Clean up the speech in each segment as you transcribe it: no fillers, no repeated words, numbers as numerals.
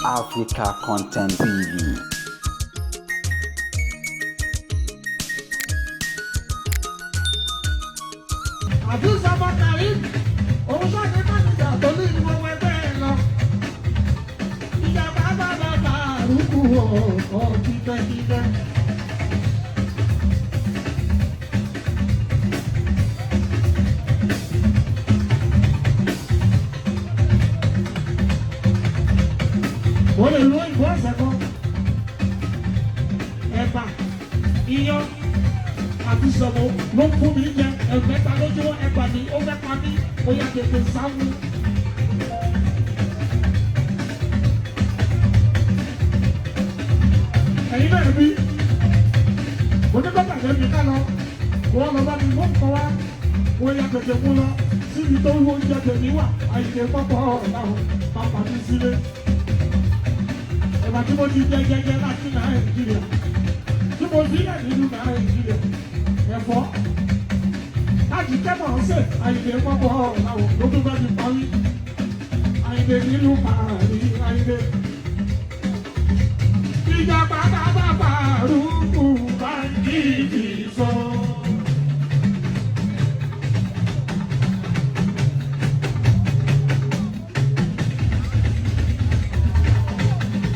Africa Content TV. Àdúsàmọ Karim, òun ṣáà mánìjà tó ní gbogbo ẹgbẹ́ ẹ lọ. Ìjàmbá bàbá bàrúkú ọ̀ọ́ kíkẹ́kíkẹ́. Mo lè lo ìbò ọ̀sẹ̀ kan. Ẹ̀bà, iyán àti sọ̀mọ́ ló ń fún mi jẹ ẹ̀mẹ́ta lójúmọ́. Ẹ̀bà mi ó fẹ́ pa mí, ó yá tètè sáfù. Ẹ̀yin náà bí mo ní bàtà lẹ́bi ká lọ kó wọ́n lọ bá mi mú nǹkan wá, ó yá tètè mú lọ síbi tó wú oúnjẹ tèmi wà. Àyìnlé pọ́pọ́ ọ̀làhùn pápá mi sílé. Ẹ̀bà tí mo ti jẹ jẹjẹ láti Nàìjíríà, tí mo sílẹ̀ nínú Nàìjíríà, ẹ̀fọ́ láti kẹ́mọ̀ ọ̀sẹ̀. Àyìnlé pọ́pọ́ ọ̀làwọ̀ ló tún bá mi parí. Àyìnlé nílùú Paris, Àyìnlé. Ìjọba bàbá bàrúkú bá ń kí sọ.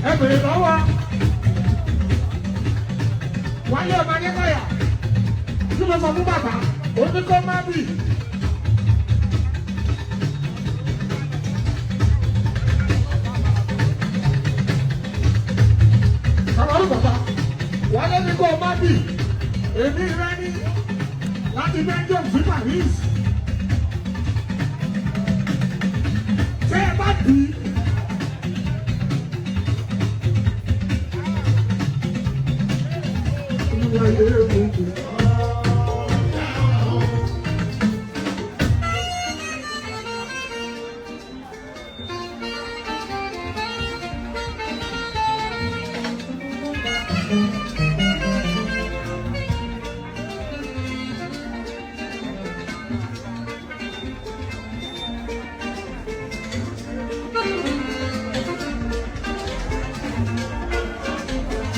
Ẹ bèrè lọ́wọ́ Wálé ọmọ Adékọ̀yà tí mo sọ fún bàbá, ó ní kó má bì. Sọ̀rọ̀ bàbá Wálé ní kó má bì. Èmi rẹ ní láti Belgium sí Paris. Ṣé ẹ bá bì í? Olúwa yóò mú mi.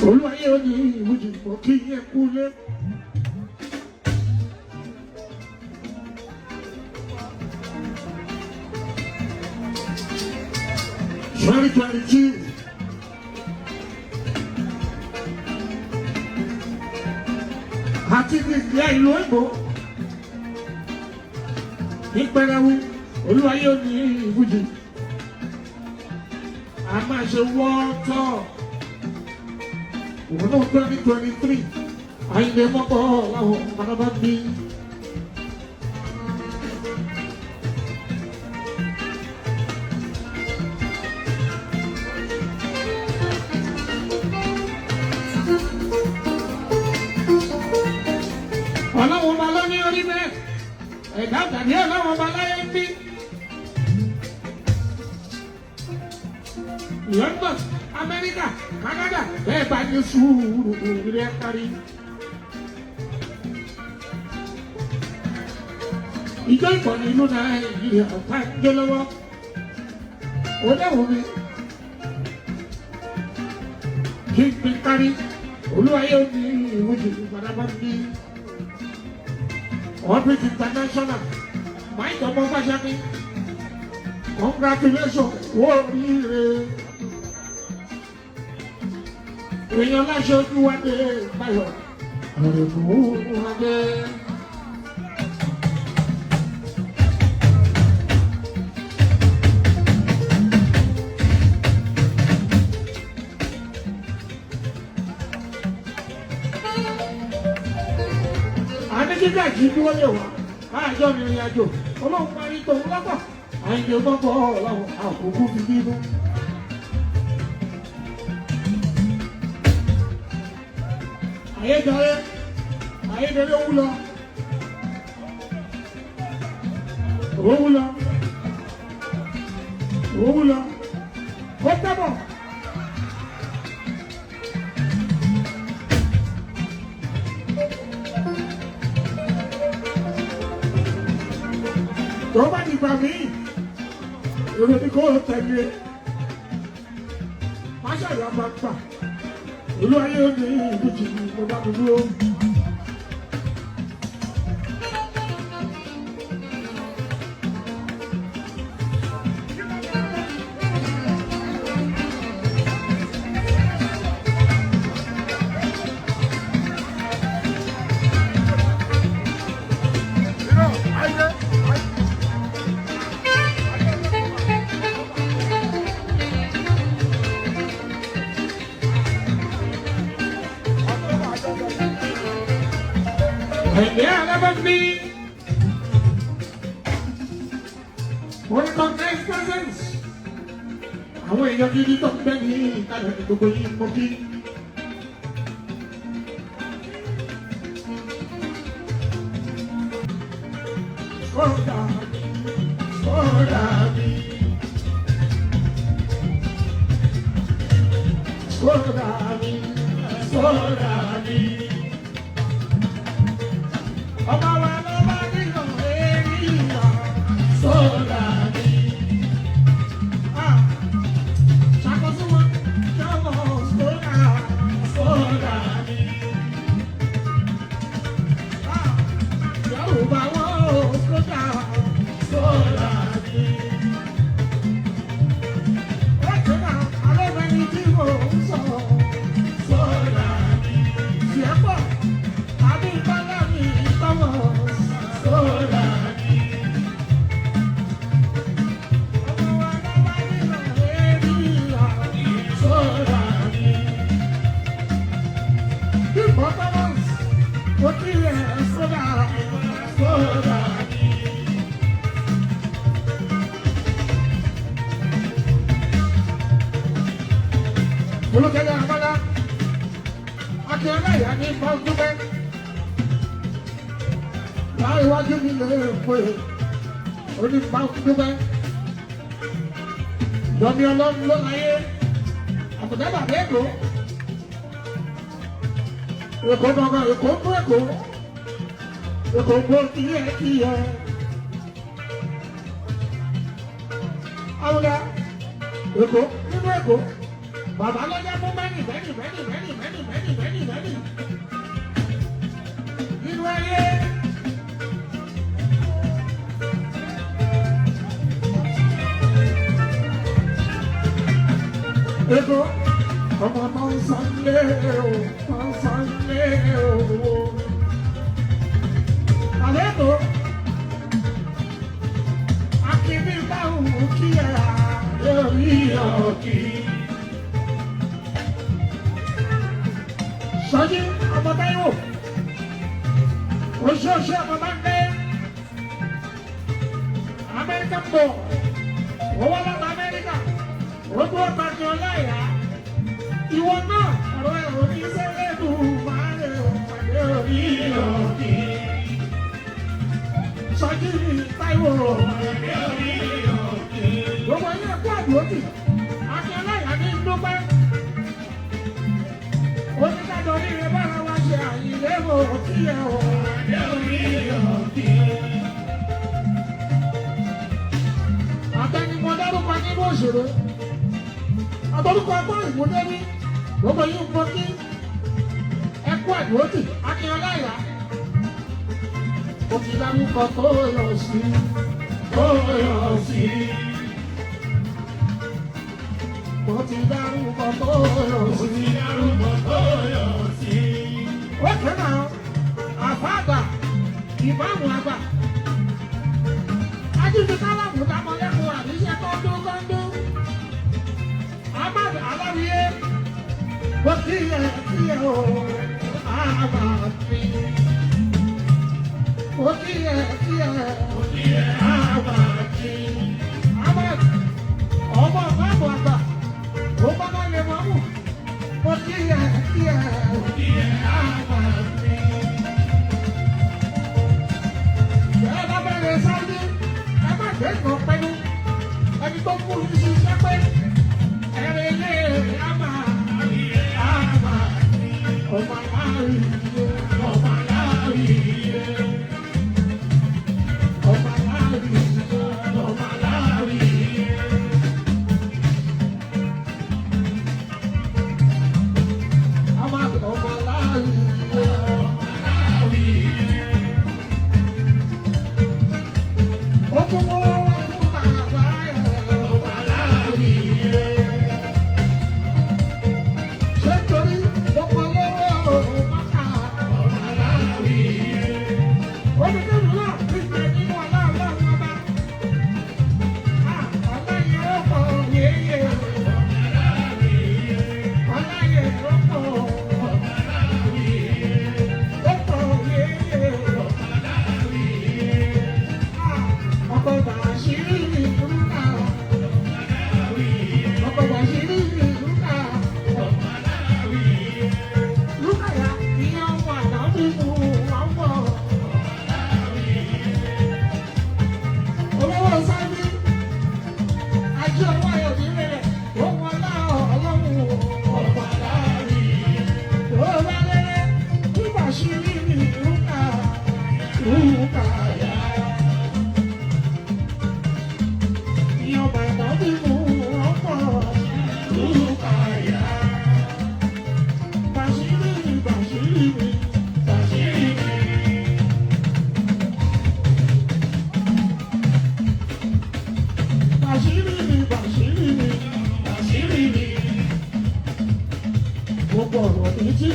Olúwayé ó ní ìwújì kò kí yẹ kú lé. 2022. Àti ní ìpínlẹ̀ ìlú Èkó. Ní pẹrẹwu, Olúwayé ó ní ìwújì. A máa ṣe wọ́ọ́tọ̀ òun náà 2023. Àyìnlẹ̀ mọ́kọ́ làwọn bàbá bí. Ọlọ́run ọba ló ní orí bẹ́ẹ̀, ẹ̀dá tàbí ọlọ́run ọba láyé ń bí. London, Amẹ́ríkà, Canada, bẹ́ẹ̀ bá ní sùúrù rẹ̀ kárí. Ìjọ ìkànnì ìlú Nàìjíríà ọ̀tá ń gbé lọ́wọ́. Ó dẹ̀wò mi. Kí n pín kárí, Olúwayé ó ní ìwújì ìpadàbọ̀ ní. Orbit International, Mike ọmọ Fáṣákí, congratulations, wọ́n oríire. Èèyàn láṣẹ ojú wa dé báyọ̀, àrẹ̀mú wa dé. Àní kíkà jí dúró lè wá káàjọ ní ìrìn àjò olóhùn parí tòun lọ́pọ̀. Àyìnbó mọ́kọ́ ọ̀làwọ̀ àkókò fi bínú. Ayédèrè, ayédèrè, owó lọ, owó lọ, owó lọ, kó tẹ́bọ̀. Tó bá dìgbà míì, èrò ni kò tẹ̀lé. Aṣáájú àgbàgbà ìlú ayé òní ìlú jìnnì mo bá mi dúró. Ẹ̀mí alábẹ́ mi. Recognize presence. Àwọn èèyàn gidi tó ń bẹ ní ìkàlẹ̀ ní gbogbo yìí mo kí. Sọ́dà sọ́dà mi. Sọ́dà mi. Sọ́dà mi. Ọba wa ló bá nínú ènìyàn sọ́dà mi. Ṣàkóso wọn ṣọwọ́ sọ́dà sọ́dà mi. Yorùbá wọn ò sọ́dà sọ́dà mi. Ó ti máa alẹ́ tí mò ń sọ sọ́dà mi. Tiẹ̀ pọ̀. Abímbọ́lá mi tọwọ́ sọ́dà mi. Ọmọ wa lọ́wọ́ nínú ènìyàn sọ́dà mi. Bímbọ́ Thomas, ó kí ẹ̀ sọ́dà sọ́dà mi. Olùkẹ́lẹ́ Abọ́lá, Akíọ́lá ìyá ní Fọ́ńdúpẹ́ láìwájú mi lè pè onípa dúpẹ́ lọ́mí ọlọ́run ló láyé àbùdá bàbá èkó èkó gbọ̀ngàn èkó ń bú èkó èkó ń bú kíyẹ kíyẹ àwùdá èkó nínú èkó bàbá lọ́jà fún mẹ́nì mẹ́nì mẹ́nì mẹ́nì mẹ́nì mẹ́nì mẹ́nì mẹ́nì nínú ayé. Ego, ọmọ máa ń san lé o, máa ń san lé o. Àlejò, akíní báwo kí ẹ lórí ọ̀kì. Sọjí ọmọ Táíwò, oṣooṣù ọmọ bá ń gbé. Amẹ́ríkà ń bọ̀, owó lọ́dọ̀ Amẹ́ríkà ojú ọba ni ọláyà ìwọ náà ọ̀rọ̀ ẹ̀rọ ní sẹ́lẹ̀dù máa lè pàdé orí òkè sọjí mi Táíwò pàdé orí òkè gbogbo yẹn kó àdúrótì àti ọláyà ní dúpẹ́ oníkàdọ̀ oríire bára wa ṣe àyìnlẹ́ mọ̀ kí ẹ ò pàdé orí òkè. Àtẹnumọ́ dárúkọ nínú òṣèré àtọ́lùkọ ẹgbọ́n ìmúdẹ́bí gbogbo yìí ń fọ́ kí ẹkú àdúrótì akínyọláyà ó ti dárúkọ tó yọ sí tó yọ sí ó ti dárúkọ tó yọ sí dárúkọ tó yọ sí. Ó kẹ́ náà àfa àgbà ìmáàmù àgbà ajínigbé kálámù dámọ́lẹ́kùn àníṣe kọ́ńdó kọ́ńdó. Ahmad Aláwíyé, mo kí ẹ kí ẹ o, Ahmad mi. Mo kí ẹ kí ẹ, Mo kí ẹ Ahmad mi. Ahmad, ọmọ ìmáàmù àgbà, ó bá lè mọ́mù. Mo kí ẹ kí ẹ, Mo kí ẹ Ahmad mi. Ẹ bá bẹ̀rẹ̀ sáájú, ẹ má gbé nǹkan pẹ́lú. Ẹni tó kú ní ṣiṣẹ́ pé ẹ̀rẹ̀ ilé Ahmad, Ahmad, ọmọ aláwíyé, Ọmọ aláwíyé. Ọmọ aláwíyé. Ọmọ aláwíyé.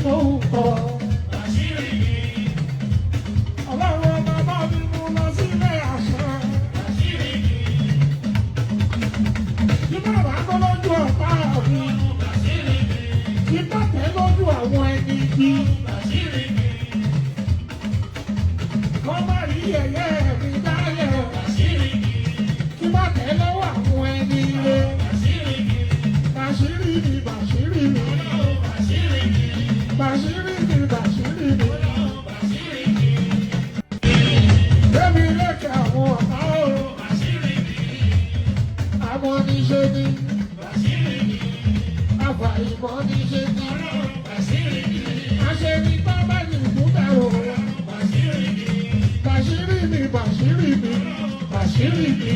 mò ń kọ́. Ọlọ́run ọba bá mi mú lọ sílé àṣẹ. Kí má bàa kọ́ lójú ọ̀tá mi. Kí má tẹ́ lójú àwọn ẹni bí. Kọ́ má rí yẹ̀yẹ́ mi dálẹ̀. Kí má tẹ́ lọ́wọ́ àwọn ẹni rẹ̀. Bàṣírí mi, bàṣírí mi. Bàṣírí mi, bàṣírí mi. Débi lẹ́kẹ̀ àwọn ọ̀tá o. Àwọn oníṣẹ́ ni. Àfàìmọ̀ oníṣẹ́ ni. Àṣẹ ni bábá ní ìmúdà o. Bàṣírí mi, bàṣírí mi, bàṣírí mi.